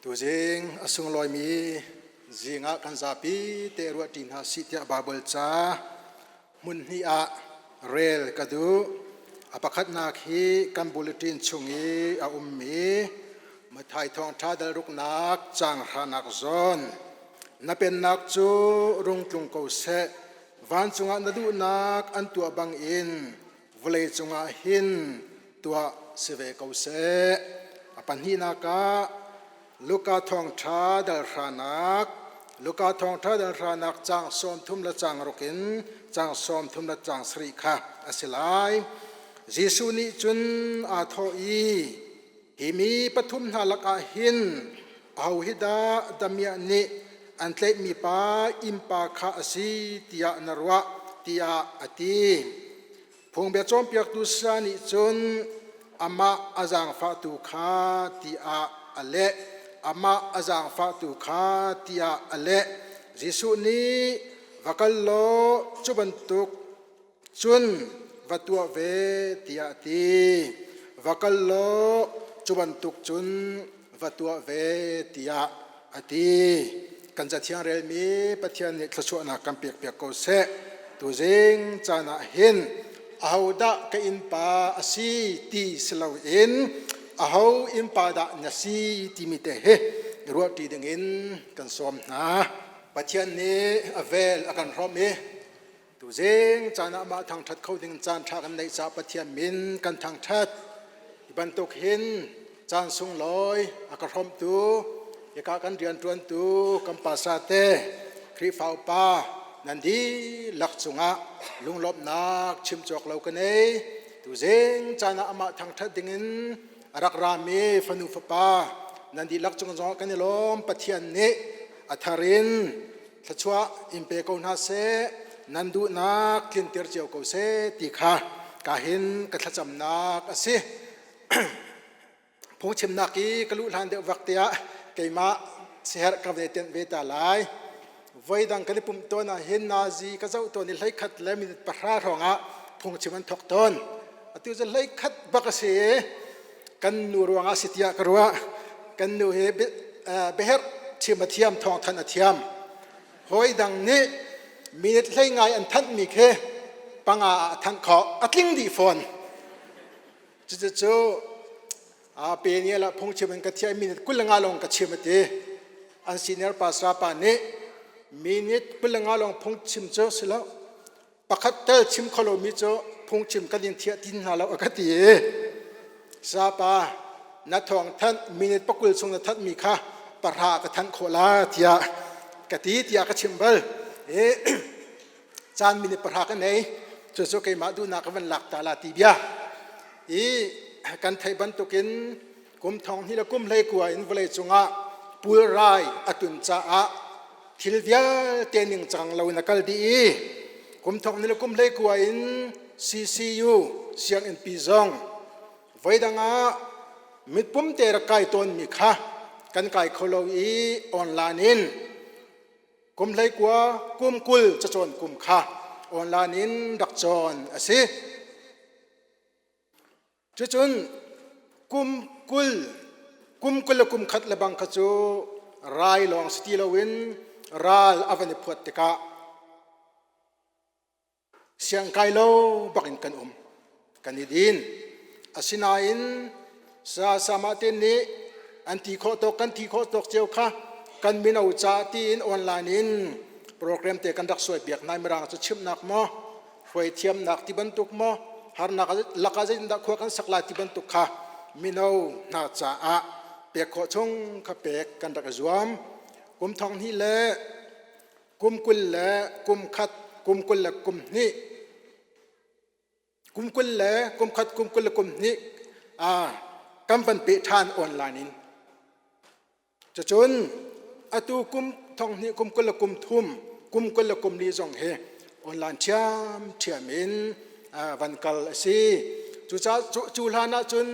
Tuzing a sunglawimi zing ah kan zapi te ruahṭi hna sih tiah Baibal ca hmun hnih ah rel ka duh. A pakhatnak hi kan bulletin chung i a ummi Matthai thawngṭha dal ruknak caang hranak zawn. Na pennak cu rung tlung ko seh, vancung ah na duhnak an tuah bangin vawlei cungah hin tuah si ve ko seh. A pahnihnak ah Luka thawngṭha dal hranak Luka thawngṭha dal hranak caang 30 le caang ruk in caang 30 le caang sarih kha a si lai. Jesuh nih cun aa thawh i hi mi pathum hna lakah hin aho hi dah damiah nih an tlaihmi pa innpa kha a si tiah na ruah tiah a ti. Phungbia cawnpiaktu saya nih cun amah a zaangfahtu kha tiah a leh. Amah a zaangfahtu kha tiah a leh. Jesuh nih va kal law cu bantuk cun va tuah ve tiah a ti. Va kal law cu bantuk cun va tuah ve tiah a ti. Kan cathiang relmi Pathian nih thluachuahnak kan pekpiak ko seh. Tuzing caan ah hin ahodah ka innpa a si ti si loin aho innpa dah na si timi te hi ruahṭi dingin kan sawm hna. Pathian nih a vel a kan hrawmh i tuzing caan ah mah thangṭhat kho ding caan ṭha kan neih caah Pathian min kan thangṭhat. Hi bantuk hin caan sunglawi a ka hrawmhtu, hika kan rianṭuantu kan pasate Khrihfa upa nan dihlak cungah lunglawmhnak chim cawk lo ka nei. Tuzing caan ah amah thangṭhat dingin a rak rami fanu fapa nan dihlak cung zongah kan i lawm. Pathian nih a thar in thluachuah in pe ko hna seh nan duhnak tlinter cio ko seh ti kha ka hin ka thlacamnak a si phungchimnak i ka luh hlan deuh vak tiah keimah siherh ka ve tenh ve ta lai voidang kan i pumh tawn ah hin nazi ka zoh tawn i hleikhat le minute pahra hrawng ah phungchim an thawk tawn atu cu hleikhat bak a si i kan nu ruangah si tiah ka ruah kan nu hi biaherh chim a thiam thawngthanh a thiam hawi dang nih minute hlei ngai an thanhmi khi panga ah a thanh khawh a tling dih fawn cucu a pe ni la phungchim in ka thiam minute 25 lawng ka chim a ti an senior pastor pa nih minute 25 lawng phungchim cu si lo pakhat tel chim kho lomi cu phungchim kan in thiah tin hna lo a ka ti i sapa na thawng thanh minute pakul chung na thanh mi kha pahra ka thanh khawh la tiah ka ti tiah ka chim bal i caan minute pahra ka nei cu cu keimah duhnak ka van lak ta la ti bia i kan theih bantukin kum thong hnih le kum hlei kua in vawlei cungah pulrai a tun caah thil vialte ningcang lo in a kal dih i kum thong ni le kum hlei kua in CCU sianginn pi zong voidang ah mitpum te rak kai tawnmi kha kan kai kho lo i online in kum hlei kua kum 20 cacawn kum kha online in rak cawn a si. Cucun kum 20, kum 20 le kum khat le bang kha cu rai lawng si ti loin ral a van i phuat tikah siangkai lo bakin kan um kan i din. Asinain sa sama te nih an ti khawh tawk kan ti khawh tawk cio kha kan mino ca tiin online in program te kan rak suai piak nai mirang cu chimhnak maw hruai thiamnak ti bantuk maw harnak lakah zeitindah khua kan sak lai ti bantuk kha mino hna caah pek khawh chung kha pek kan rak i zuam kum thong hnih le kum 20 le kum khat kum 20 le kum hnih kum 20 le kum khat kum 20 le kum hnih kan van peh ṭhan online in Cucun atu kum thong hnih kum 20 le kum thum kum 20 le kum li zong hi online ṭhiamṭhiam in van kal a si. Cucaah cu hlan ahcun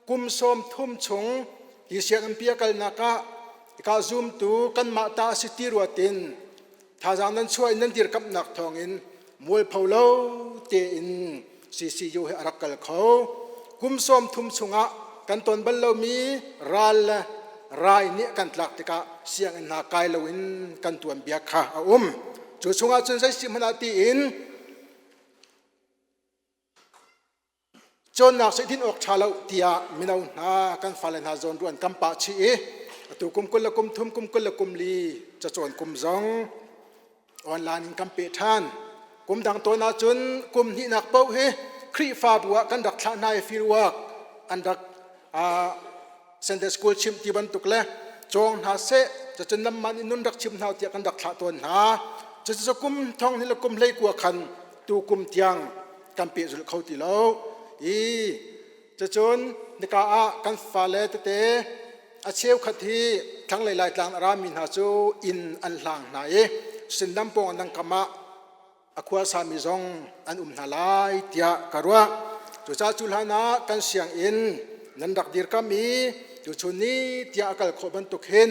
kum 30 chung hi sianginn pi a kalnak ah ka zumtu kanmah ta a si ti ruat in thazaang nan chuah in nan dirkamhnak thawngin mualpho lo tein CCU hi a rak kal kho. Kum 30 chungah kan ton bal lomi ral le Rai nih kan tlak tikah sianginn hna kai loin kan tuanbia kha a um. Cu chungah cun zei si hmanh ah tiin cawnnak seh din awk ṭha lo tiah mino hna kan fale hna zawn ruan kan pah chih i atu kum 23 kum 24 cacawn kum zong online in kan peh ṭhan. Kum dang tawn ahcun kum hnihnak paoh hi Khrihfabu ah kan rak thlah hna i field work an rak Sunday school chimh ti bantuk le cawng hna seh cacun namman in nun rak chim hna tiah kan rak thlah tawn hna. Cucu kum thong ni le kum 19 khan tu kum tiang kan pehzulh kho ti lo. I cucun nika ah kan fale tete a cheukhat hi thlanglei Laitlang a rami hna cu inn an hlang hna i sindam pawng an kam ah a khua sami zong an um hna lai tiah ka ruah. Cucaah cu hlan ah kan sianginn nan rak dirkam i tuchun ni tiah a kal khawh bantuk hin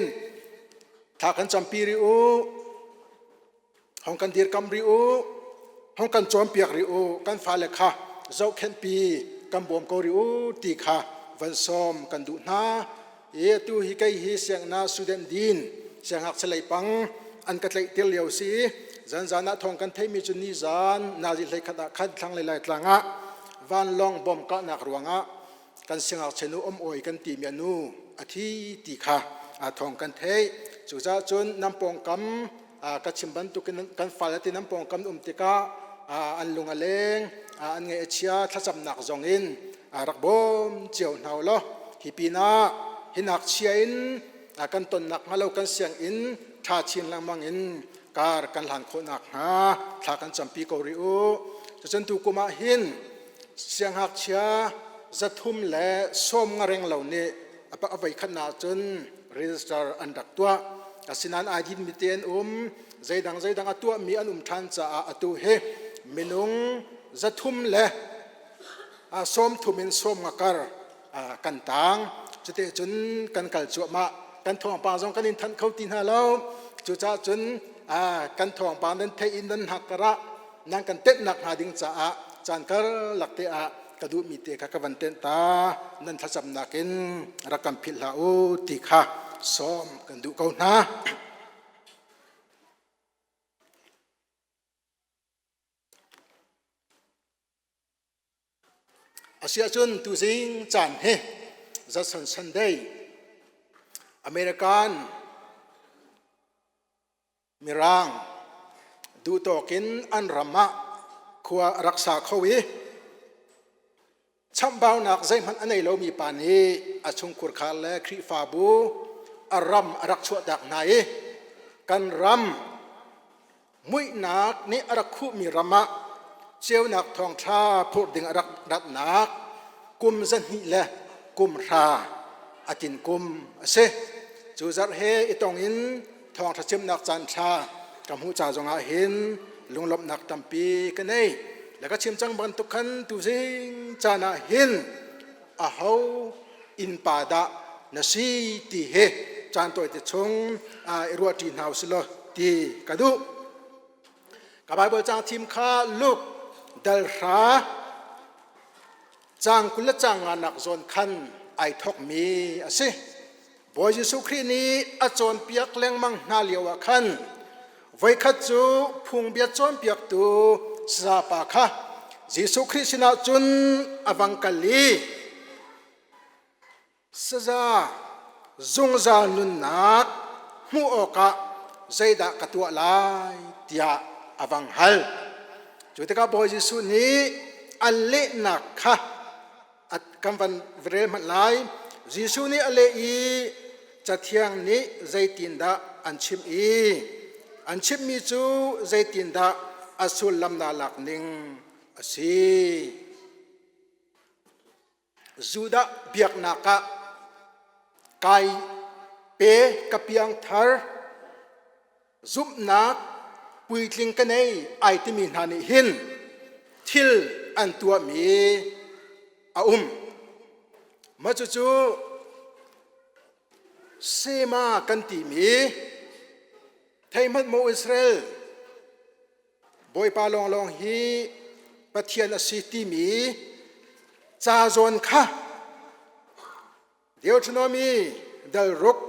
thla kan campi rih u. Hong kan dirkam rih u. Hong kan cawnpiak rih u. Kan fale kha zohkhenhpi kan bawm ko rih u ti kha van sawm kan duh hna. I atu hi kei hi sianginn ah student dean siangngakchia lei pang an ka tlaihtir lio si. Zanzan ah thawng kan theihmi cu nizan nazi 11 ah khan thlanglei Laitlang ah vanlawng bom kahnak ruangah kan siangngakchia nu um oi kan timi a nu a thi ti kha thawng kan theih. Cucaah cun nan pawngkam ka chim bantukin kan fale ti nan pawngkam um tikah an lung a leng, an ngaih a chia, thlacamnak zong in rak bawm cio hna u law hi pinah hi ngakchia in kan tonnak hnga lo kan sianginn ṭha chin lengmang in kar kan hlan khawh nakhnga thla kan campi ko rih u. Cucun tu kum ah hin siangngakchia 390 reng lo nih a voi khatnak cun register an rak tuah. Asinain ai dinmi te an um, zeidang zeidang a tuahmi an um ṭhan caah atu hi minung 330 in 50 kar kan tang. Cuti cun kan kal cuahmah. Kan thawngpang zong kan in thanh kho ti hna lo. Cucaah cun kan thawngpang nan theih in nan hngak karah nan kan tenhnak hnga ding caah caan karlak te ah ka duhmi te kha ka van tenh ta. Nan thlacamnak in rak kan philh hlah u ti kha sawm kan duh ko hna. Asiahcun tuzing caan hi Judson Sunday American Mirang duhtawk in an ram ah khua a rak sa kho i chamhbaunak zeihmanh a nei lomi pa nih a chungkhur khar le Khrihfabu a ram a rak chuahtak hna i kan ram muihnak nih a rak khuhmi ram ah ceunak thawngṭha phurh ding a rak ratnak kum 210 a tin kum a si. Cu zarh he i tong in thawngṭha chimnak caanṭha ka hmuh ca zongah hin lunglawmhnak tampi ka nei. Le ka chim cang bantuk khan tuzing caan ah hin aho innpa dah na si ti hi caan tawite chung i ruahṭi hna usih law ti ka duh. Ka Baibal caang thim kha Luke dal hra caang 20 le caang nganak zawn khan ai thawkmi a si. Bawi Jesuh Khrih nih a cawnpiak lengmang hna lio ah khan voikhat cu phungbia cawnpiaktu sazapa kha Jesuh Khrih sinah cun a vang kal i saza zungzal nunnak hmuh awkah zeidah ka tuah lai tiah a vang hal. Cu tikah Bawi Jesuh nih a lehnak kha kan van rel hmanh lai. Jesuh nih a leh i Cathiang nih zeitindah an chimh i an chimhmi cu zeitindah a sullam na lak ning a si. Judah biaknak ah kai pe ka piangthar zumhnak puitling ka nei ai timi hna nih hin thil an tuahmi a um. Mah cucu Sema kan timi thei hmanh maw Israel Bawipa lawnglawng hi Pathian a si timi ca zawn kha Deuteronomy dal ruk.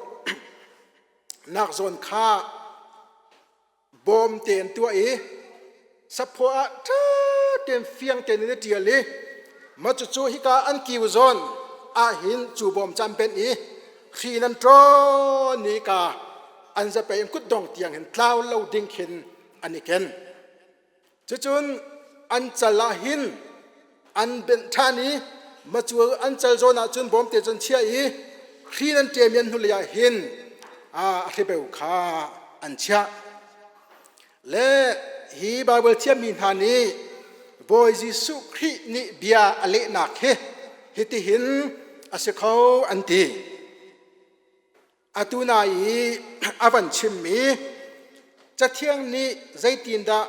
nak zawn kha bawm te an tuah i saphaw ah ṭha tein fiang tein an i ṭial i mah cucu hika an kiu zawn ahhin cu bawm cu an benh i hri in an ṭawn i ka an zapei in kutdong tiang hin tlau lo ding khin an i ken. Cucun an cal ah hin an benh ṭhan i macu an cal zawn ah cun bawmte cun chiah i hri nan ṭem i an hnulei ah hin a hribeu kha an chiah. Le hi Baibal thiammi hna nih Bawi Jesuh Khrih nih bia a lehnak hi hitihin a si kho an ti. Atu nai i a van chimmi Cathiang nih zeitindah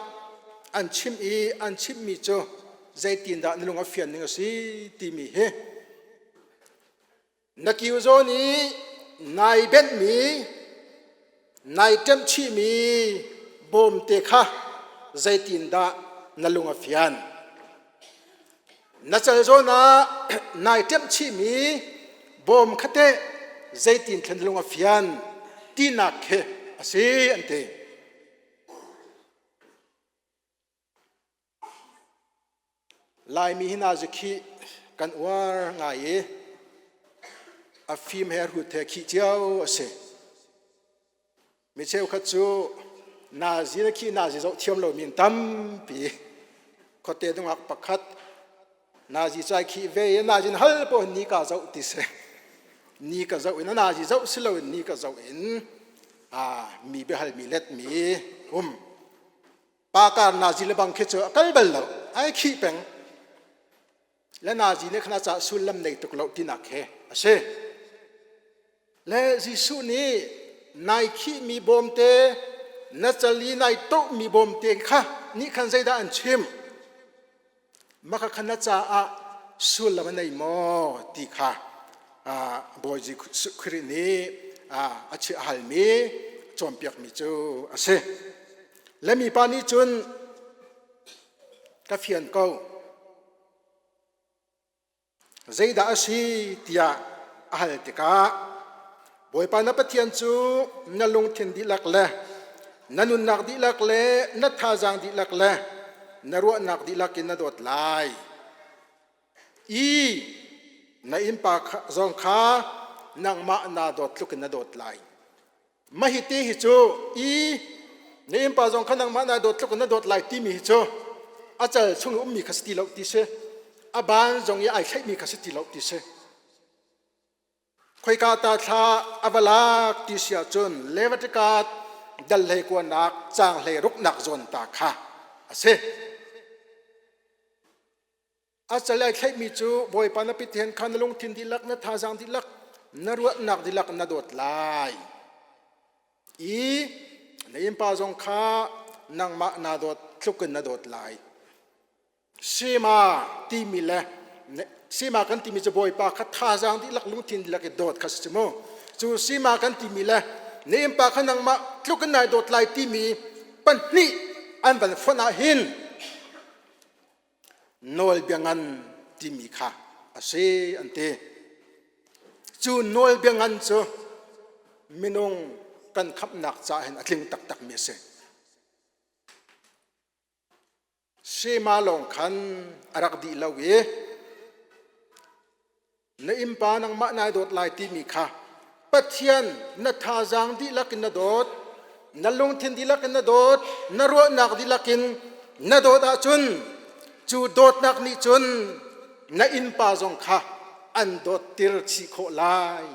an chim i an chimmi cu zeitindah na lung a fian ning a si timi hi na kiu zawn i nai benhmi nai ṭemhchihmi bawmte kha zeitindah na lung a fian. Na cal zawn ah nai ṭemh chihmi bawm kha teh zeitin thlen lung a fian tinak khi a si an ti. Laimi hi nazi khih kan uar ngai i a fim he hrut he khih cio a si. Mi cheukhat cu nazi le khi nazi zoh thiam lomi an tampi. Khuate dungak pakhat nazi cai khi ve i nazi hal paoh ni ka zoh ti si. Ni ka zoh in nazi zoh si loin ni ka zoh in mi biahal mi let mi um. Pa kar nazi le bang khi cu a kal bal lo. Ai khih peng. Le nazi nih khan a cah sullam nei tuk lo tinak he a si. Le Jesuh nih nai khihmi bawmte na cal i nai tohmi bawmte kha nih khan zeidah an chim? Maka khan na caah sullam a nei maw ti kha Bawi Jesuh Khrih nih a chiah halmi cawnpiakmi cu a si. Le mipa nih cun ka fian ko. Zeidah a si tiah a hal tikah Bawipa na Pathian cu na lungthin dihlak le na nunnak dihlak le na thazaang dihlak le na ruahnak dihlak in na dawt lai. I na innpa zong kha nangmah naa dawt tluk in na dawt lai. Mah hi te hi cu i na innpa zong kha nangmah naa dawt tluk in na dawt lai timi hi cu a cal chung i ummi kha si ti lo ti si. A ban zong i ai thlaihmi kha si ti lo ti si. Khoika ta thla a va lak ti si ahcun Leviticus dal hlei kuanak caang hlei ruknak zawn ta kha a si. A cal ai thlaihmi cu Bawipa na Pathian kha na lungthin dihlak, na thazaang dihlak, na ruahnak dihlak na dawt lai. I na innpa zong kha nangmah naa dawt tluk in na dawt lai. Sema timi le Sema kan timi cu Bawipa kha thazaang dihlak lungthin dihlak i dawt kha si mu. Cu Sema kan timi le na innpa kha nangmah tluk in nai dawt lai timi pahnih an van fonh ah hin nawlbia ngan timi kha a si an ti. Cu nawlbia ngan cu minung kan khamhnak caah hin a tling taktakmi a si. Shema lawng khan a rak dih lo i Na innpa nangmah nai dawt lai timi kha Pathian na thazaang dihlak in na dawt, na lungthin dihlak in na dawt, na ruahnak dihlak in na dawt ahcun cu dawtnak nih cun na innpa zong kha an dawttir chih khawh lai.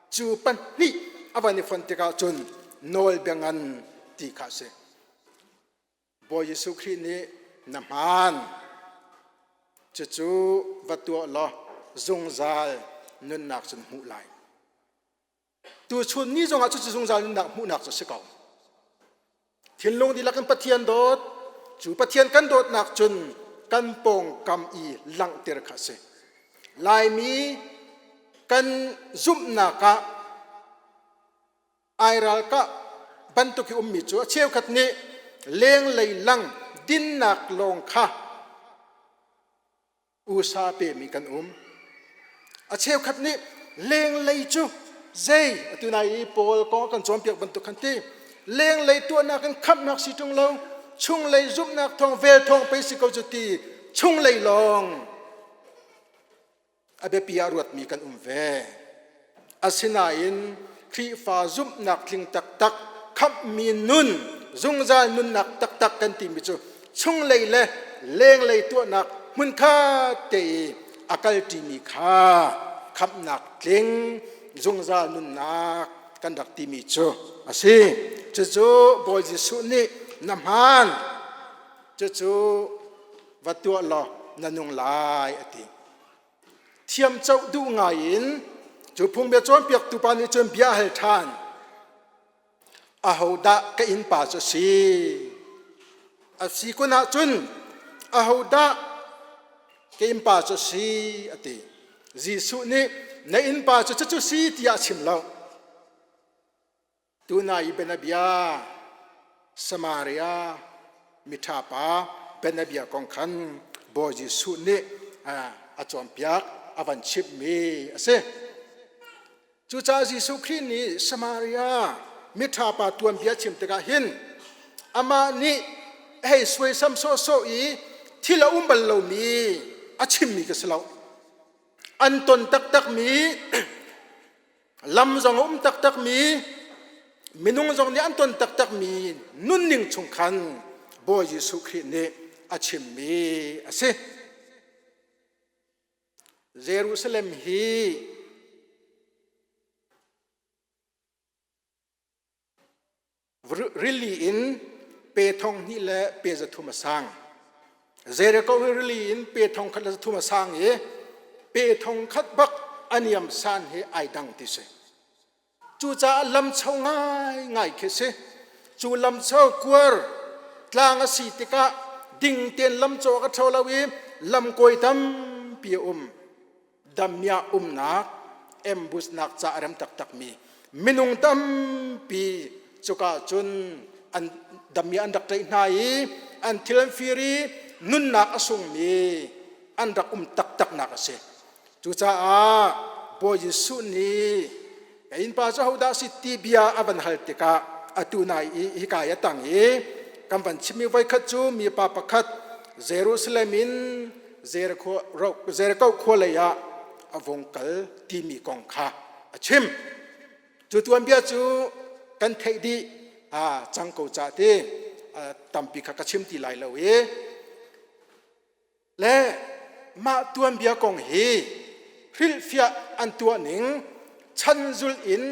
Cu pahnih a van i fonh tikah cun nawlbia ngan ti kha a si. Bawi Jesuh Khrih nih na hmaan. Cucu va tuah law zungzal nunnak cun hmuh lai. Tuchun ni zongah cucu zungzal nunnak hmuhnak cu a si ko. Thinlung dihlak in Pathian dawt, cu Pathian kan dawtnak cun kan pawngkam i langhter kha a si. Laimi kan zumhnak ah ai ralkah bantuk i ummi cu a cheukhat nih lenglei lang dinnak lawng kha usa pemi kan um. A cheukhat nih lenglei cu Zei atu nai i Paul kong kan cawnpiak bantuk khan ti lenglei tuahnak in khamhnak si ṭung lo chunglei zumhnak thawng vel thawng pei si ko cu ti chunglei lawng a biapi ah ruatmi kan um ve. Asinain Khrihfa zumhnak tling taktak khamhmi nun zungzal nunnak taktak kan timi cu chunglei le lenglei tuahnak hmunkhat te i a kalṭimi kha khamhnak tling zungzal nunnak kan rak timi cu a si. Cucu Bawi Jesuh nih na hmaan cucu va tuah law na nung lai a ti. Thiamcoh duh ngai in cu phungbia cawnpiaktu pa nih cun bia a hal ṭhan. Ahodah ka innpa cu a si? A si kun ahcun ahodah ka innpa cu a si? a ti. Jesuh nih na innpa cu cucu si tiah a chim lo. Tuna i bianabia Samaria miṭha pa bianabia kong khan Bawi Jesuh nih a cawnpiak a van chimhmi a si. Cucaah Jesuh Khrih nih Samaria miṭha pa tuanbia chim tikah hin amah nih a hei suaisam sawhsawh i thil a um bal lomi a chimmi ka si lo. An ton taktakmi lam zong a um taktakmi minung zong nih an ton taktakmi nunning chung khan Bawi Jesuh Khrih nih a chimmi a si. Jerusalem hi rili in pe thong hnih le pe 300 a sang. Jericho hi rili in pe thong khat le 300 a sang i pe thong khat bak a niam san hi ai dang ti si. Cucaah lamcho ngaingai khi si. Cu lamcho kuar tlang a si tikah ding tein lamcaw ka ṭho lo i lamkawi tampi a um. Damiah umnak, ambush nak ca a rem taktakmi minung tampi cuka cun an damiah an rak ṭaih hna i an thil an fir i nunnak a sungmi an rak um taktaknak a si. Cucaah Bawi Jesuh nih ka innpa cu hodah a si ti bia a van hal tikah atu nai i hika i a tang i kan van chimmi voikhat cu mipa pakhat Jerusalem in Jericho khua lei ah a vung kal timi kong kha a chim. Cu tuanbia cu kan theih dih cang ko ca ti tampi kha ka chim ti lai lo i Le mah tuanbia kong hi hrilhfiah an tuah ning chan zulh in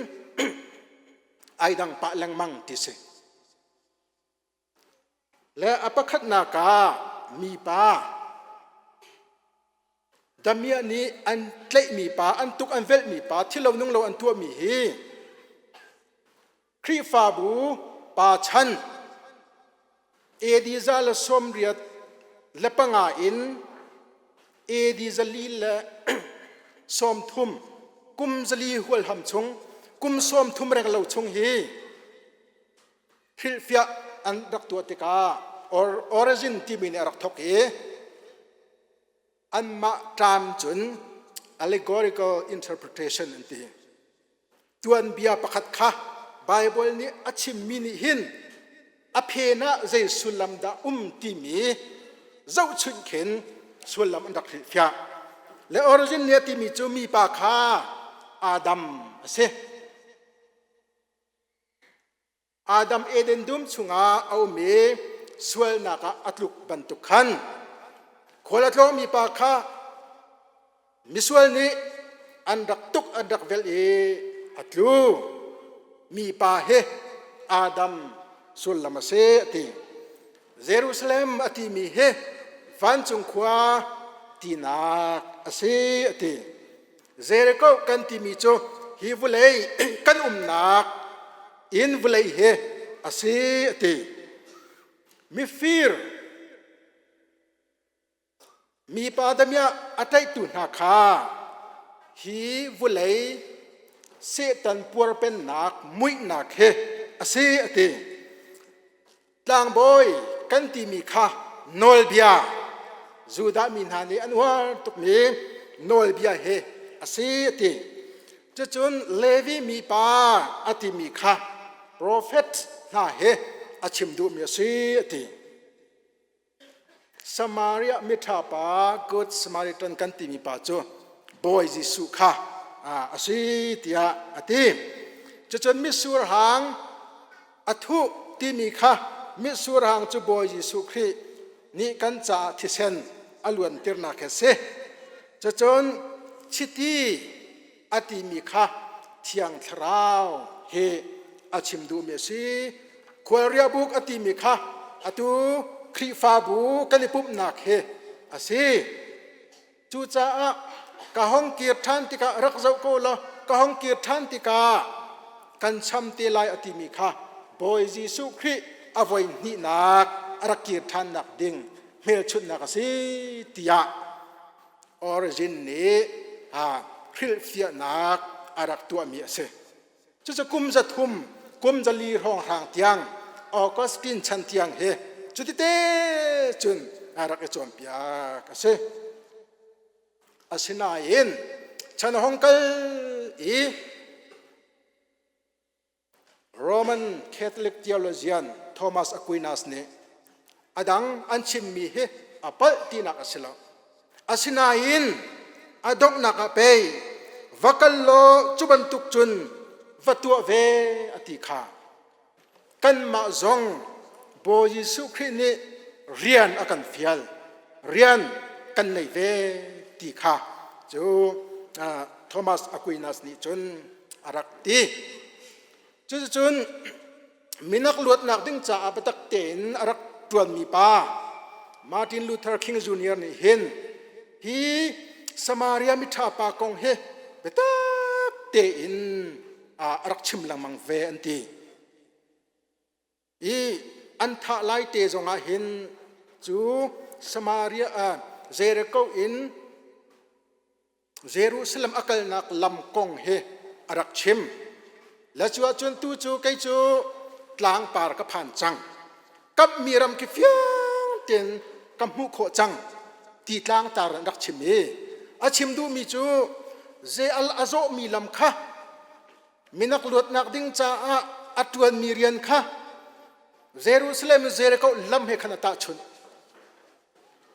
ai dang pah lengmang ti si. Le a pakhatnak ah mipa damiah nih an tlaihmi pa, an tuk an velhmi pa, thil lo nung lo an tuahmi hi Khrihfabu pa chan AD 185 in AD 430 kum 400 hualham chung kum 30 reng lo chung hi hrilhfiah an rak tuah tikah or origin timi nih a rak thok i anmah ṭam cun allegorical interpretation an ti. Tuanbia pakhat kha Baibal nih a chimmi nih hin a phen ah zei sullam dah um timi zohchunh khin sullam an rak hrilhfiah. Le origin nih a timi cu mipa kha Adam a si. Adam Eden dum chungah a um i sualnak ah a tluk bantuk khan khual a tlawngmi pa kha misual nih an rak tuk an rak velh i a tlu mi pa hi Adam sullam a si a ti. Jerusalem a timi hi vancung khua tinak a si a ti. Jericho kan timi cu hi vulei kan umnak inn vulei hi a si a ti. Mifir mipa damiah a tlaihtu hna kha hi vulei Satan puarpennak muihnak hi a si a ti. Tlangbawi kan timi kha nawlbia Judah mi hna nih an uar tukmi nawlbia hi a si a ti. Cucun Levi mipa a timi kha profet hna he a chim duhmi a si a ti. Samaria miṭha pa Good Samaritan kan timi pa cu Bawi Jesuh kha a si tiah a ti. Cucun mitsur hang a thuh timi kha mitsur hang cu Bawi Jesuh Khrih nih kan caah thisen a luantirnak hi a si. Cucun chiti a timi kha Thiang Thlarau hi a chim duhmi a si. Khualriahbuk a timi kha atu Khrihfabu kan i pumhnak hi a si. Cucaah ka hong kir ṭhan tikah rak zoh ko law ka hong kir ṭhan tikah kan cham te lai a timi kha Bawi Jesuh Khrih a voi hnihnak a rak kir ṭhannak ding hmelchunhnak a si tiah Origin nih hrilhfiahnak a rak tuahmi a si. Cucu kum 300, kum 400 hrawnghrang tiang Augustine chan tiang hi cutite cun a rak i cawnpiak a si. Asinain chan a hong kal i Roman Catholic theologian Thomas Aquinas nih a dang an chimmi hi a palh tinak a si lo. Asinain a donghnak ah pei va kal law cu bantuk cun va tuah ve a ti kha. Kanmah zong Bawi Jesuh Khrih nih rian a kan fial. Rian kan nei ve ti kha cu Thomas Aquinas nih cun a rak ti. Cuticun minak luatnak ding caah biatak tein a rak ṭuanmi pa Martin Luther King Jr. nih hin hi Samaria miṭha pa kong hi biatak tein a rak chim lengmang ve an ti. I an thah lai te zongah hin cu Samaria ah Jericho in Jerusalem a kalnak lam kong hi a rak chim. Le cu ahcun tu cu kei cu tlangpar ka phan cang. Kamhmi ram khi fiang tein ka hmuh khawh cang ti tlangtar an rak chim i a chim duhmi cu ze al a zawhmi lam kha minak luatnak ding caah a ṭuanmi rian kha Jerusalem Jericho lam he khan a tahchunh.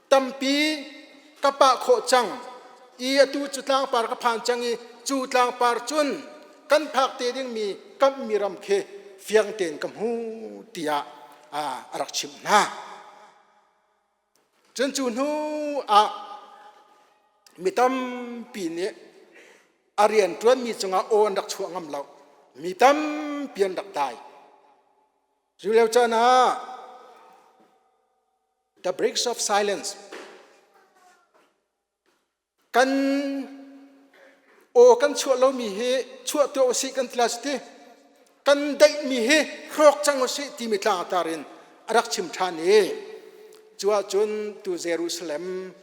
Tampi ka pah khawh cang i atu cu tlangpar ka phan cang i cu tlangpar cun kan phak te dingmi kamhmi ram khi fiang tein ka hmu tiah a rak chimh hna. Cun cu hnu ah mi tampi nih a rian ṭuanmi cungah aw an rak chuah ngam lo. Mi tampi an rak dai. Cu lio caan ah The Bricks of Silence. Kan aw kan chuah lomi hi chuah tuah usih kan ti lai ti. Kan daihmi hi hrawk cang usih timi tlangtar in a rak chim ṭhan i cu ahcun tu Jerusalem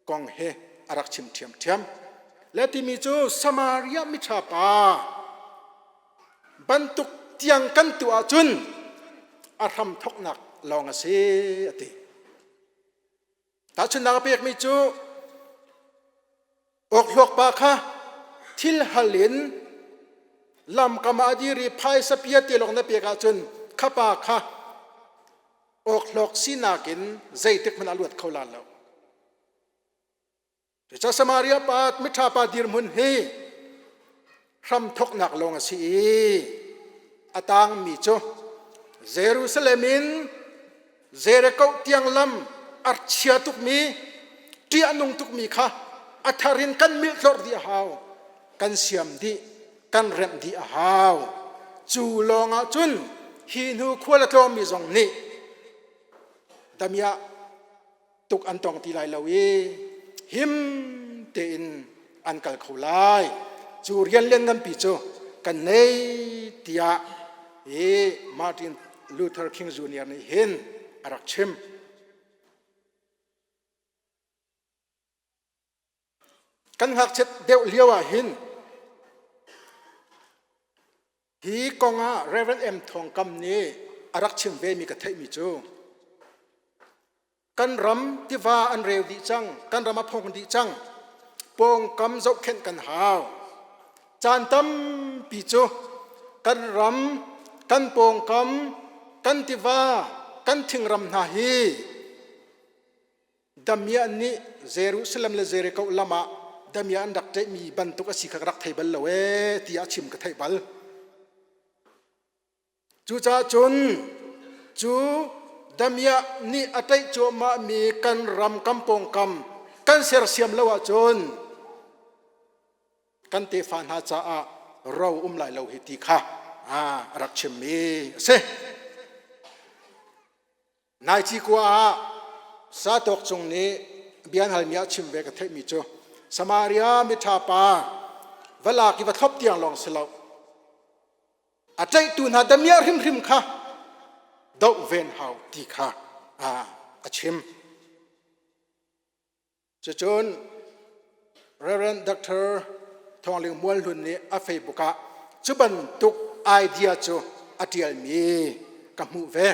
kong hi a rak chim ṭhiamṭhiam. Le timi cu Samaria miṭha pa bantuk tiang kan tuah ahcun a hram thawknak lawng a si a ti. Tahchunhnak a pekmi cu awkhluak pa kha thil hal in lamkam ah a dir i phaisa pia te lawng na pek ahcun kha pa kha awkhlawk sinak in zeitik hmanh a luat kho la lo. Cucaah Samaria pa miṭha pa dirhmun hi hramthawknak lawng a si i a tangmi cu Jerusalem in Jericho tiang lam a chia tukmi ṭih a nung tukmi kha a thar in kan milhtlorh dih a hau kan siam dih kan remh dih a hau cu lawngah cun hi hnu khual a tlawngmi zong nih damiah tuk an tong ti lai lo i him tein an kal kho lai cu rian lian nganpi cu kan nei tiah hi Martin Luther King Jr. nih hin a rak chim. Kan ngakchiat deuh lio ah hin Hi kong ah Reverend M. Thawng Kam nih a rak chim vemi ka theihmi cu kan ram tiva an reu dih cang, kan ram a phong dih cang, pawngkam zohkhenh kan hau. Caan tampi cu kan ram, kan pawngkam, kan tiva, kan thingram hna hi damiah nih Jerusalem le Jericho lam ah damiah an rak ṭaihmi bantuk a si kha ka rak thei bal lo ee tiah chim ka theih bal. Cucaah cun cu damiah nih a ṭaih cuahmahmi kan ram kan pawngkam kan sersiam lo ahcun kan tefa hna caah ro um lai lo hi ti kha a rak chimmi a si. Nai cikua ah Satok cung nih bia an halmi ah chim ve ka theihmi cu Samaria miṭha pa va lak i va thlop tiang lawng si lo a ṭaihtu hna damiah hrimhrim kha doh ven hau ti kha a chim. Cucun Reverend Dr. Thawng Ling Mual Hlun nih a Facebook ah cu bantuk idea cu a ṭialmi ka hmuh ve.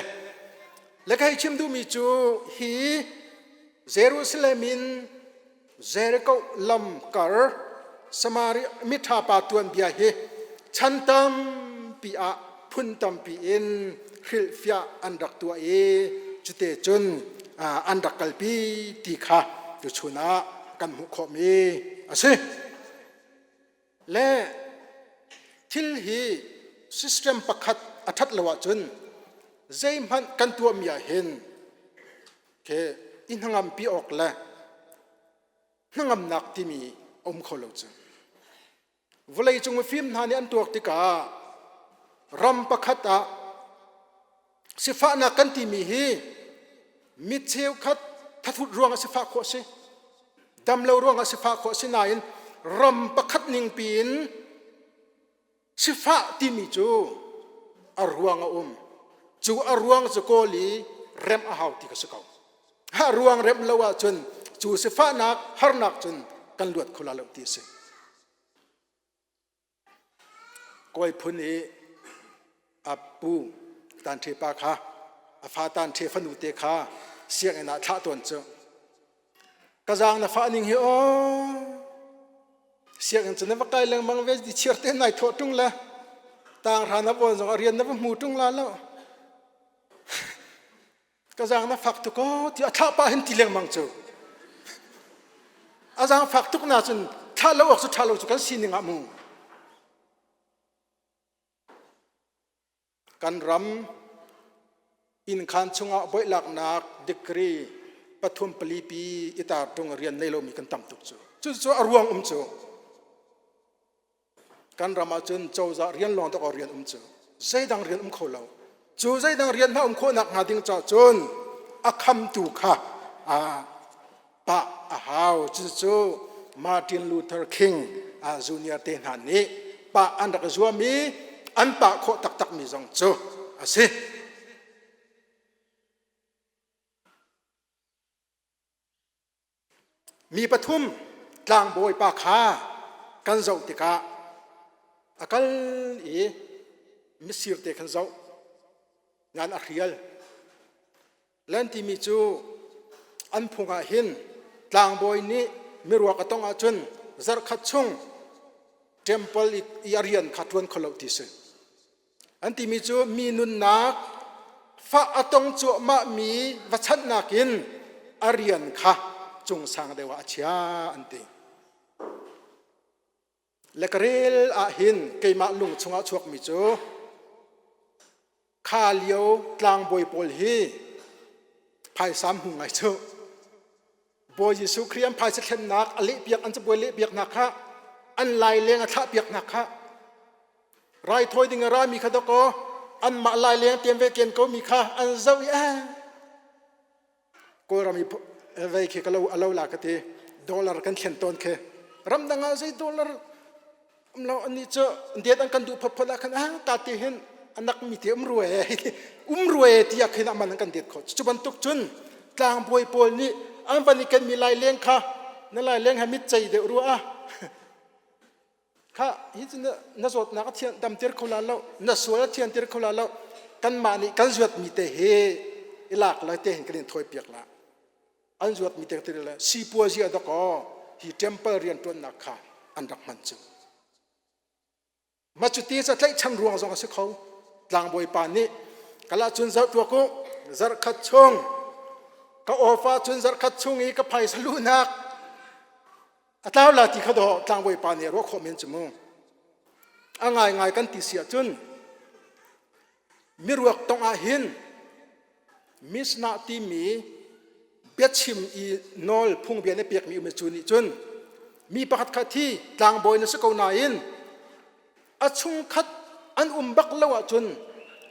Le ka hei chim duhmi cu hi Jerusalem in Jericho lam kar Samaria miṭha pa tuanbia hi chan tampi ah phun tampi in hrilhfiah an rak tuah i cute cun an rak kalpi ti kha tuchun ah kan hmuh khawhmi a si. Le thil hi system pakhat a ṭhat lo ahcun zeihmanh kan tuahmi ah hin ke i hnangampi awk le hnangamnak timi a um kho lo cu. Vawleicung mifim hna nih an tuak tikah ram pakhat ah sifahnak kan timi hi mi cheukhat thathut ruangah sifah khawh a si, damlo ruangah sifah khawh a si nain ram pakhat ningpi in sifah timi cu a ruang a um. Cu a ruang cu kawl i remh a hau ti ka si ko. A ruang remh lo ahcun cu sifahnak harnak cun kan luat kho la lo ti a si. Kawi phun i a pu Tan Ṭhe pa kha a fa Tan Ṭhe fanu te kha sianginn ah thlah tawn cu ka zaang na fah ning hi aw sianginn cu na va kai lengmang ve ti chiar te nai thawh ṭung le tang hra na vawn zong a rian na va hmu ṭung la lo Ka zaang na fak tuk aw ti a thlah pah hin ti lengmang cu. A zaang fak tuk na cun thlah lo awk cu ṭha lo cu kan sining ah mu. Kan ram innkhan chungah boihlaknak degree pathum pali pi i tar ṭung rian nei lomi kan tam tuk cu. Cucu a ruang um cu. Kan ram ahcun cozah rian lawng dawk rian um cu zeidang rian um kho lo. Cu zeidang rian hna um khawhnak hnga ding caah cun a khamtu kha pah a hau. Cucu Martin Luther King Junior te hna nih pah an rak i zuam i an pah khawh taktakmi zong cu a si. Mi pathum tlangbawi pa kha kan zoh tikah a kal i misir te khan zoh ngan a hrial. Lan timi cu an phung ah hin tlangbawi nih miruak a tong ahcun zarhkhat chung temple i a rian kha ṭuan kho lo ti si. An timi cu mi nunnak fah a tong cuahmahmi va chanhnak in a rian kha cungsang deuh ah a chia an ti. Le ka rel ah hin keimah lung chungah chuakmi cu kha lio tlangbawi pawl hi phaisa hmu ngai cu Bawi Jesuh Khrih an phaisa thlennak a lehpiak an cabuai lehpiaknak kha an laileng a thlahpiaknak kha raithawi ding a rami kha dawkaw anmah laileng tian ve ken ko mi kha an zoh i eh Kawlram i vei khi ka lo a lo la ka ti dollar kan thlen tawn khi ramdang ah zei dollar um lo annih cu det an kan duh photphot ah khan ah ta ti hin anak mi te um rue um rue tiah khin aman an kan det khawh cu bantuk cun tlangbawi pawl nih an van i ken mi lai leng kha na lai leng ha mit cei deuh rua kha hi cu na zawtnak a thian damter kho la lo na sual a thianter kho la lo kanmah nih kan zuat mi te hi i lak lai te hin kan in thawi piak la an zuat mi te le sipuazi a dok aw hi temple rian ṭuannak kha an rak hman cu. Ma cuti ca tlaihchan ruang zong a si kho. Tlangbawi pa nih kala cun zarh tuak u zarh khat chung ka ofa cun zarh khat chung i ka phaisa luhnak a tlau la ti kha dawh tlangbawi pa nih ruah khawh men cu mu. A ngaingai kan ti si ahcun miruak tong ah hin Mishnah timi biachim i nawl phungbia na pekmi um cu nih cun mi pakhat khat hi tlangbawi na si ko nain a chungkhat an um bak lo ahcun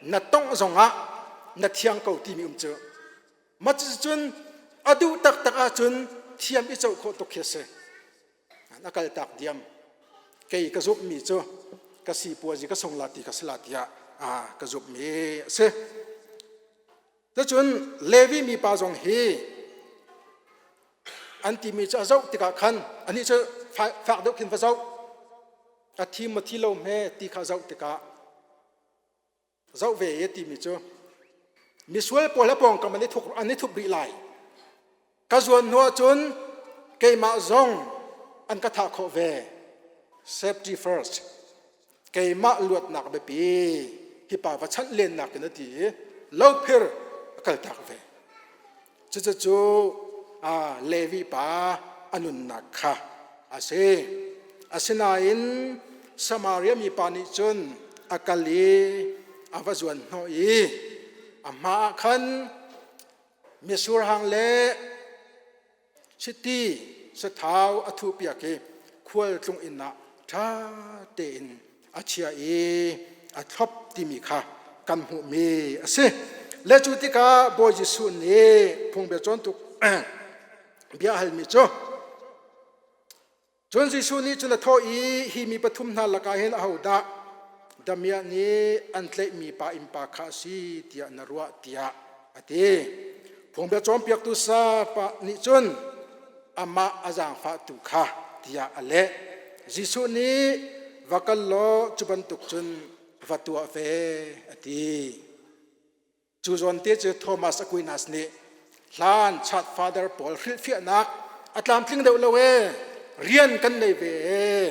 na tongh zongah na thiang ko timi um cu mah cucun a duh taktak ahcun thiam i coh khawh tuk khi a si. A kaltak diam. Kei ka zumhmi cu ka sipuazi ka sung la ti ka si la tiah ka zumhmi a si. Cucun Levi mipa zong hi an timi cu a zoh tikah khan anih cu fak deuh khin va zoh a thi maw thi lo hme ti kha zoh tikah zoh ve i timi cu misual pawl a pawngkam an i thuk an i thup rih lai ka zuan hnu ahcun keimah zong an ka thah khawh ve safety first keimah luatnak biapi hi pa va chanh lennak in a ti i lophir a kaltak ve Cucu Levi pa a nunnak kha a si. Asinain Samaria mipa nih cun a kal i a va zuan hnawh i a hma ah khan mitsur hang le chiti sathau a thuhpiak i khualtlung inn ah ṭha tein a chia i a thlop timi kha kan hmuhmi a si. Le cu tikah Bawi Jesuh nih phungbia cawntuk bia a halmi cu Cun Jesuh nih cun a thawh i hi mi pathum hna lakah hin ahodah damiah nih an tlaihmi pa innpa kha a si tiah na ruah tiah a ti. Phungbia cawnpiaktu sapa nih cun amah a zaangfahtu kha tiah a leh. Jesuh nih va kal law cu bantuk cun va tuah ve a ti. Cu zawn te cu Thomas Aquinas nih hlan church father pawl hrilhfiahnak a tlamtling deuh lo ee rian kan nei ve ee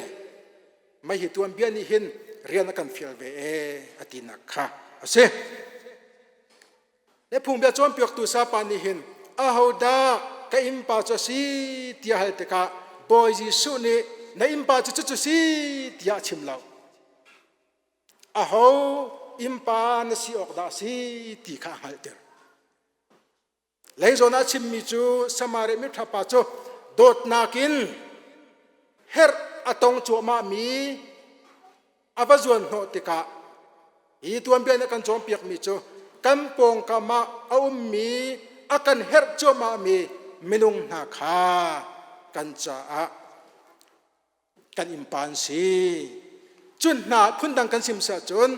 mei hi tuanbia nih hin rian a kan fial ve ee a tinak kha a si. Le phungbia cawnpiaktu sapa nih hin ahodah ka innpa cu a si tiah hal tikah Bawi Jesuh nih na innpa cu cucu si tiah a chim lo. Aho innpa na si awk dah a si ti kha a hngalhter. Lei zawn ah chimmi cu Samaria miṭha pa cu dawtnak in herh a tong cuahmahmi a va zuan hnawh tikah hi tuanbia nih a kan cawnpiakmi cu kan pawngkam ah a ummi a kan herh cuahmahmi minung hna kha kan caah kan innpa an si. Cun hna phundang kan sim si ahcun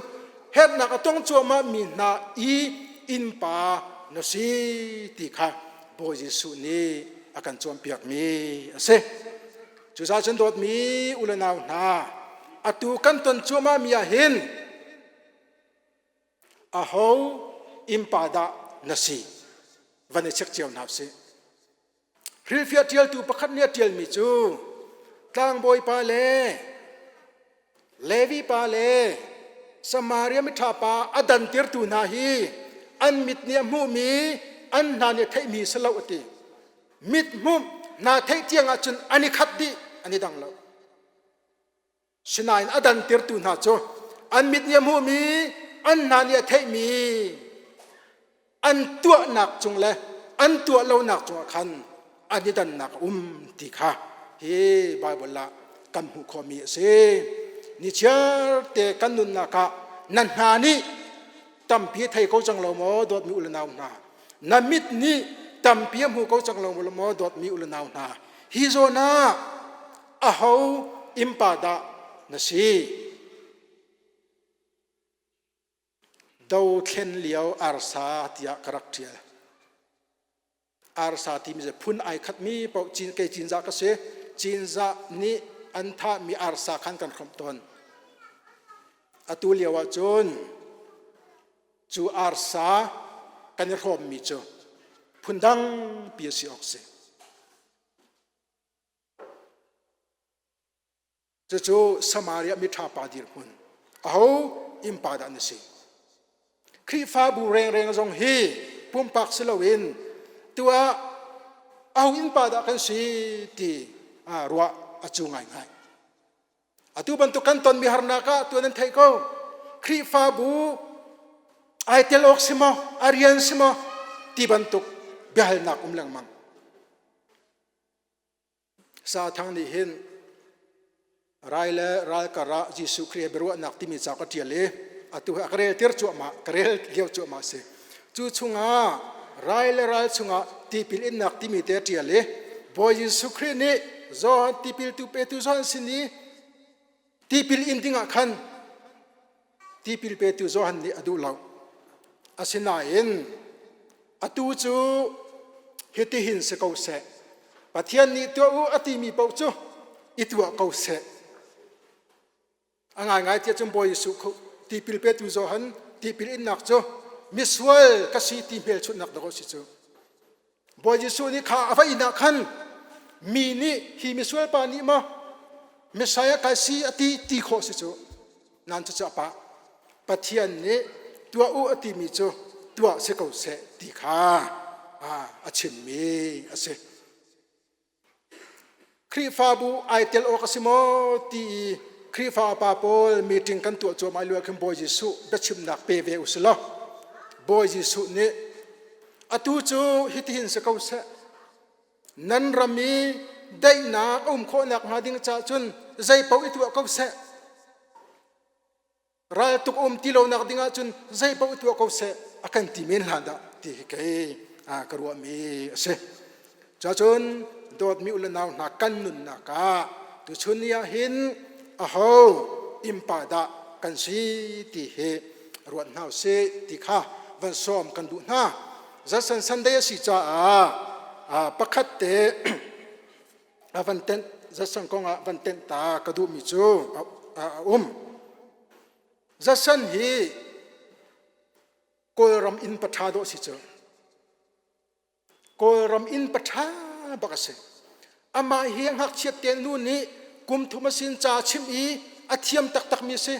herhnak a tong cuahmah mi hna i innpa na si ti kha Bawi Jesuh nih a kan cawnpiakmi a si. Cucaah cun dawtmi u le nau hna atu kan ton cuahmah mi ah hin aho innpa dah na si van i check cio hna usih. Hrilhfiah ṭialtu pakhat nih a ṭialmi cu tlangbawi pa le Levi pa le Samaria miṭha pa a dantirtu hna hi an mit nih a hmuhmi an hna nih a theihmi si lo a ti. Mit hmuh hna theih tiang ahcun an i khat dih an i dang lo. Sinain a dantirtu hna cu an mit nih a hmuhmi, an hna nih a theihmi an tuahnak cung le an tuah lonak cungah khan an i dannak a um ti kha hi Baibal ah kan hmuh khawhmi a si. Nichiar te kan nunnak ah na hna nih tampi a thei ko cang lo maw dawtmi u le nau hna na mit nih tampi a hmu ko cang lo maw dawtmi u le nau hna hi zawn ah aho innpa dah na si? Dothlen lio arsa tiah ka rak ṭial. Arsa timi cu phun ai khatmi paoh cin kei cinzah ka si. Cinzah nih an thahmi arsa khan kan hrawmh tawn. Atu lio ah cun cu arsa kan i hrawmmi cu phundang pi a si awk si. Cucu Samaria miṭha pa dirhmun. Aho innpa dah na si? Khrihfabu rengreng zong hi pumpak si loin tuah aho innpa dah kan si ti ruah a cu ngaingai. Atu bantuk kan tonmi harnak ah tuan an theih ko. Khrihfabu ai tel awk si maw, a rian si maw ti bantuk biahalnak um lengmang. Sathang nih hin rai le ral kar ah Jesuh Khrih he biaruahnak timi ca ka ṭial i atu hi a ka rel tir cuahmah, ka rel lio cuahmah si. Cu chungah rai le ral chungah tipil innak timi te a ṭial i Bawi Jesuh Khrih nih Johan tipiltu petu Johan sin i tipil in dingah khan tipil petu Johan nih a duh lo. Asinain atu cu hitihin si ko seh. Pathian nih tuah u a timi paoh cu i tuah ko seh. A ngaingai tiah cun Bawi Jesuh tipil petu Johan tipil innak cu misual ka si ti hmelchunhnak dawh a si cu. Bawi Jesuh nih kha a va inn ah khan mi nih hi misual pa nih maw Messiah kai si a ti ti khawh si cu. Nan cucu a pah. Pathian nih tuah u a timi cu tuah si ko seh ti kha a chimmi a si. Khrihfabu ai tel awk a si maw ti i Khrihfa upa pawl meeting kan tuah cuahmah lio ah khin Bawi Jesuh biachimnak pe ve u si law Bawi Jesuh nih atu cu hitihin si ko seh nan ram i daihnak a um khawhnak hnga ding caah cun zei paoh i tuah ko seh Raltuk um ti lonak ding ahcun zei paoh tuah ko seh a kan ti men hlan dah ti hi kei ka ruahmi a si. Cacun dawtmi u le nau hna kan nunnak ah tuchun ni ah hin aho innpa dah kan si ti hi ruat hna usih ti kha van sawm kan duh hna. Zatsan Sunday a si caah pakhat te a van tenh zatsan kong ah van tenh ta ka duhmi cu a um. Zatsan hi Kawlram inn paṭha dawh si cu. Kawlram inn paṭha bak a si. Amah hi ngakchiat te nu nih kum thum a sin ca chimh i a thiam taktakmi a si.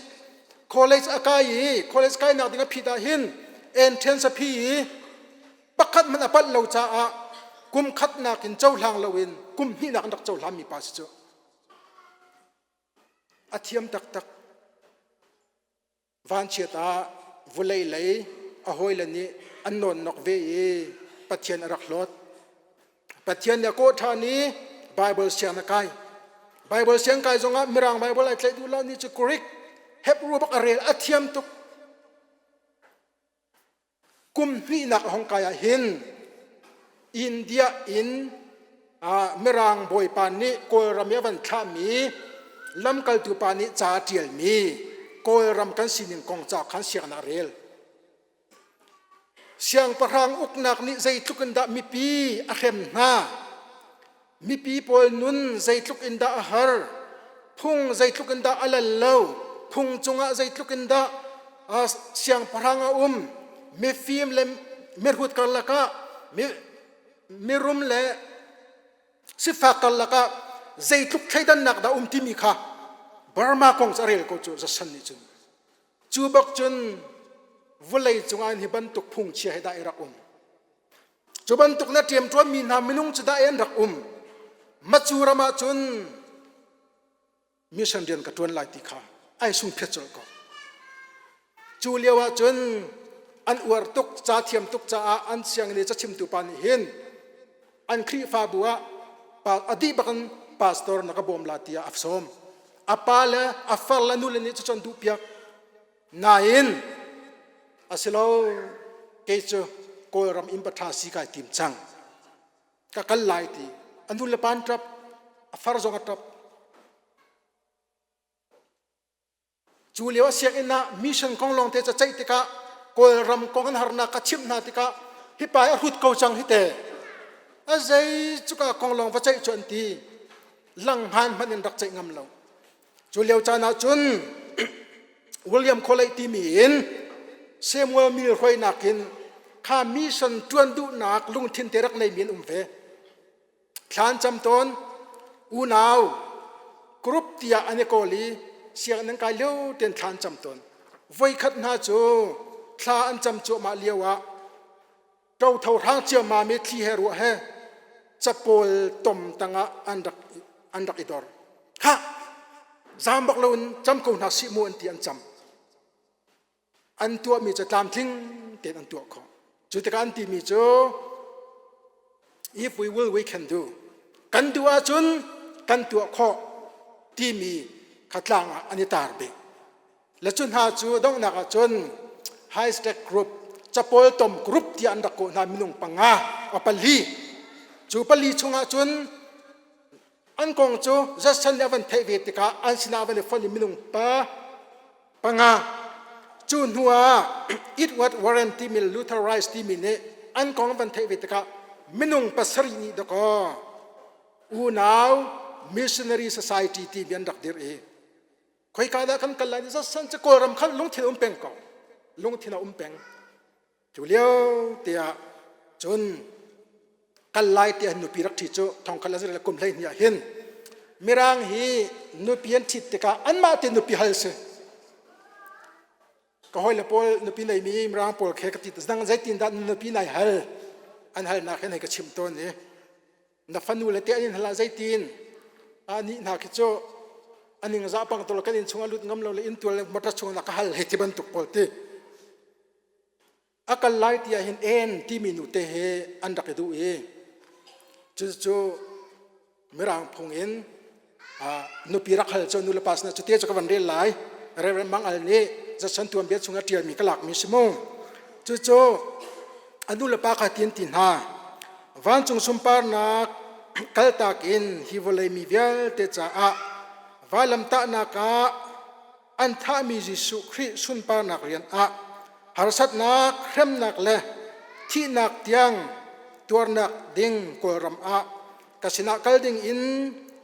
College a kai i college kainak ding a phit ah hin entrance a phi i pakhat hmanh a palh lo caah kum khatnak in cohlang loin kum hnihnak in rak cohlanmi pa si cu. A thiam taktak. Vanchiat ah vulei lei a hawile nih an nawnnok ve i Pathian a rak hlawt. Pathian nih a kawh ṭhan i Baibal siang a kai. Baibal siang kai zongah Mirang Baibal ai tlaih duh lo ni cu Greek, Hebrew bak a rel a thiam tuk. Kum hnihnak a hong kai ah hin India in Mirang bawipa nih Kawlram i a van thlahmi lamkaltu pa nih ca a ṭialmi Kawlram kan sining kong ca khan sianginn ah a rel. Siangpahrang uknak nih zeitluk in dah mipi a hrem hna, Mipi pawl nun zeitluk in dah a har, phung zeitluk in dah a lal lo, phung cungah zeitluk in dah siangpahrang a um, mifim le mihrut karlak ah, mirum le sifak karlak ah zeitluk thleidannak dah um timi kha Burma kong cu a rel ko cu Jason nih cun. Cu bak cun vawlei cungah hi bantuk phungchia hi dah i rak um. Cu bantuk na ṭiamṭuanmi hna minung cu dah an rak um. Macu ram ah cun mission rian ka ṭuan lai ti kha ai sungphiat colh ko. Cu lio ah cun an uar tuk, ca thiam tuk caah an sianginn i cachimtu pa nih hin an Khrihfabu ah a dih bak in pastor na ka bawm la tiah a sawm. A pa le a far le nu le nih cucu an duhpiak. Nain a si lo kei cu Kawlram inn paṭha si kai tim cang. Ka kal lai ti. A nu le pa an ṭap. A far zong a ṭap. Cu lio a sianginn ah mission kong lawng te ca ceih tikah Kawlram kong an harnak ka chimh hna tikah hi pa hi a hrut ko cang hi te. A zei cuka kong lawng va ceih cu an ti. Langhngan hmanh in rak ceih ngam lo. Cu lio caan ah cun William Colley timi in Samuel Mill hruainak in kha mission ṭuan duhnak lungthin te rak neimi an um ve. Thlan cam tawn unau group tiah an i kawl i. sianginn an kai lio tein thla an cam tawn. Voikhat hna cu thla an cam cuahmah lio ah ṭotho hrang ciammam i thli he ruah he capawl tom tangah an rak an rak i dor. Khah! Zaam bak loin cam ko hna sih mu an ti an cam. An tuahmi cu tlamtling tein an tuah khawh. Cu tikah an timi cu if we will we can do. Kan duh ahcun kan tuah khawh timi kha tlang ah an i tar bik. Le cu hna cu donghnak ah cun high stack group capawl tom group tiah an rak kawh hna minung panga a pali. Cu pali chungah cun an kong cu Judson nih a van theih ve tikah an sinah a van i fonh i minung pa panga cu hnu ah Edward Warren timi Luther Rice timi nih an kong van theih ve tikah minung pasarih nih dakaw unau missionary society timi an rak dirh i khoika dah kan kal lai Judson cu Kawlram khan lungthin um peng ko lungthin a um peng Cu lio te ah cun kal lai ti an nupi rak ṭhi cu thongkhat le kum 12 ah hin Mirang hi nupi an ṭhit tikah anmah te nupi hal si. Ka hawile pawl nupi neimi Mirang pawl khe ka ti nang zeitin dah nupi nai hal an halnak hin hei ka chimh tawn i na fanu le te an in hal ah zeitin anih hna khi cu aning zah pang to kan inn chung a lut ngam lo le inn tual le motor chung na ka hal hei ti bantuk pawl ti A kal lai ti ahhin en timi nute he an rak i duh i cucu Mirang phung in nupi rak hal cu nu le pa sinah cu te cu ka van rel lai. Reverend Mang Al nih Judson tuanbia chung a ṭialmi ka lakmi si mu. Cucu a nu le pa kha ti an ti hna. Vancung sunparnak kaltak in hi vawlei mi vialte caah vailamtahnak ah an thahmi Jesuh Khrih sunparnak rian ah harsatnak, hremnak le thihnak tiang tuarnak ding Kawlram ah ka sinah kal ding in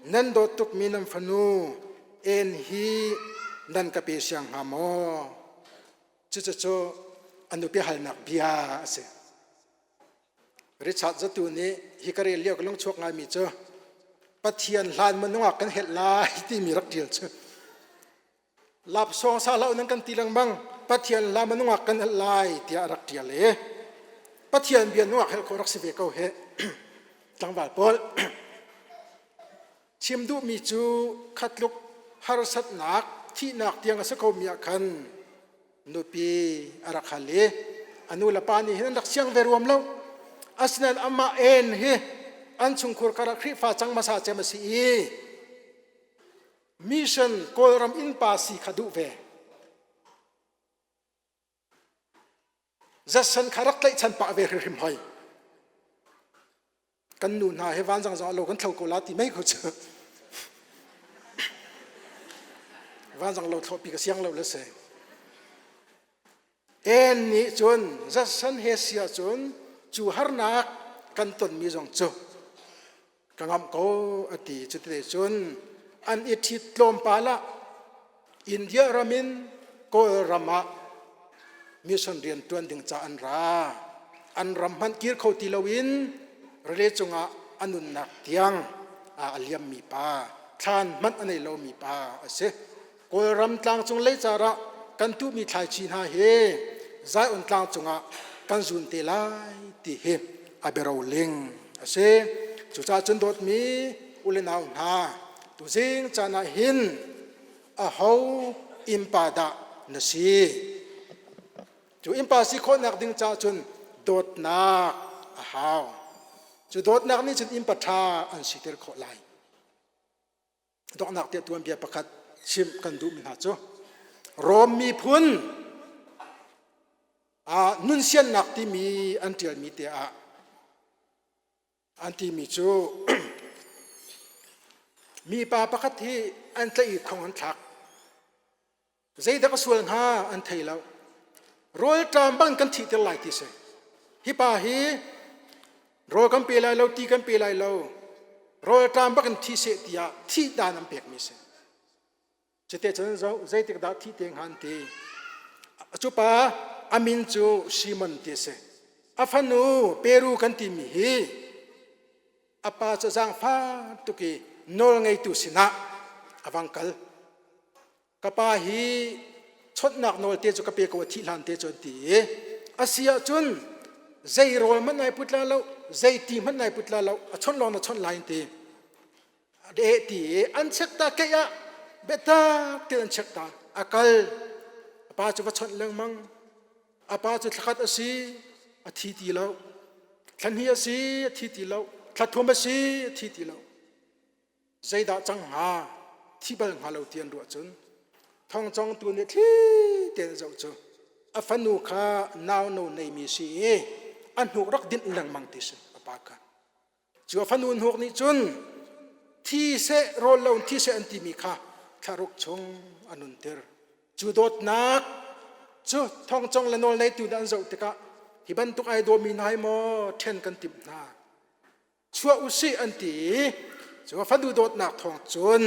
nan dawt tukmi nan fanu en hi nan ka pe siang hnga maw? Cucu a nupi halnak bia a si. Richard Zatu nih hi ka rel lio ka lungchuak ngaimi cu Pathian hlan minung ah kan helh lai timi rak ṭial cu lapsawng sa hlah nan kan ti lengmang Pathian hlan minung ah kan helh lai tiah rak ṭial i Pathian bia nungak helh khawh rak si ve ko he tlangval pawl Chim duhmi cu khatluk harsatnak thihnak tiang a si komi ah khan nupi a rak hal i a nu le pa nih hin an rak siang ve ruam lo. Asinain amah en hi an chungkhur karah Khrihfa cang hmasa cem a si i mission Kawlram innpa si kha duh ve. Judson kha rak tlaihchan pah ve hrimhrim hoi. Kan nu hna he vanzang zong lo kan thlo ko la ti mei ko cu. Vanzang lo thlawhpi ka siang lo le se. En nih cun Judson he sia cun cu harnak kan tonmi zong cu ka ngamh ko a ti cuti cun an i ṭhit tlawmpal ah India ram in Kawlram ah mission rian ṭuan ding ca an ra an ram hmanh kir kho ti loin rili cungah a nunnak tiang a liammi pa thlan hmanh a nei lomi pa a si Kawlram tlangcung leicar ah kan tuhmi thlaici hna hi Zion tlang cungah kan zun te lai ti hi a biaroling a si. Cucaah cun dawtmi u le nau hna, tuzing caan ah hin aho innpa dah na si? Cu innpa si khawhnak ding caah cun dawtnak a hau. Cu dawtnak nih cun innpa ṭha an siter khawh lai. Donghnak tiah tuanbia pakhat chimh kan duhmi hna cu Rom miphun nunsiannak timi an ṭialmi te ah an timi cu mipa pakhat hi an tlaih i thong an thlak. Zeidah ka sual hnga an thei lo. Rawlṭam bang kan thihter lai ti si. Hi pa hi rawl kan pe lai lo, ti kan pe lai lo. Rawlṭam bak in thi seh tiah thih dan an pekmi si. Cute cun zeitik dah thih te hnga an ti. Cu pa a min cu Simon ti a si. A fanu Peru kan timi hi a pa cu zaangfah tuk i nawlngeitu sinah a vang kal. Ka pa hi chawnhnak nawl te cu ka pe ko a thih hlan te cu an ti i a si ahcun zei rawl hmanh nai put la lo, zei ti hmanh nai put la lo, a chawnh lawng na chawnh lai an ti. De ti i an check ta keih ah biatak tein an check ta a kal a pa cu va chawnh lengmang a pa cu thlakhat a si a thi ti lo thla hnih a si a thi ti lo thla thum a si a thi ti lo zeidah cang hnga thi bal hnga lo ti an ruah cun thongcongtu nih thli tein a zoh cu a fanu kha nau no neimi si i a hnuk rak dinh lengmang ti si a pa kha Cu a fanu hnuk nih cun thi seh rawl lo thi seh an timi kha thlaruk chung a nunter. Cu dawtnak cu thongcong le nawl neitu nih an zoh tikah hi bantuk ai dawmi hna hi maw ṭhen kan timh hna. Chuah usih an ti i cu a fanu dawtnak thawng cun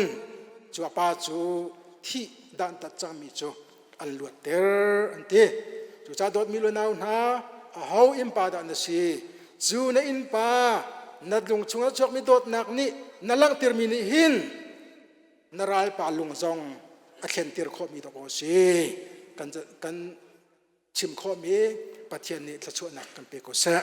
cu a pa cu thih dantat cangmi cu an luatter an ti. Cucaah dawtmi lunau hna, aho innpa dah na si? Cu na innpa na lung chungah chuakmi dawtnak nih na langhtermi nih hin na ralpa lung zong a thlentir khawhmi dawk aw si. Kan, kan chim khawhmi Pathian nih thluachuahnak kan pe ko seh.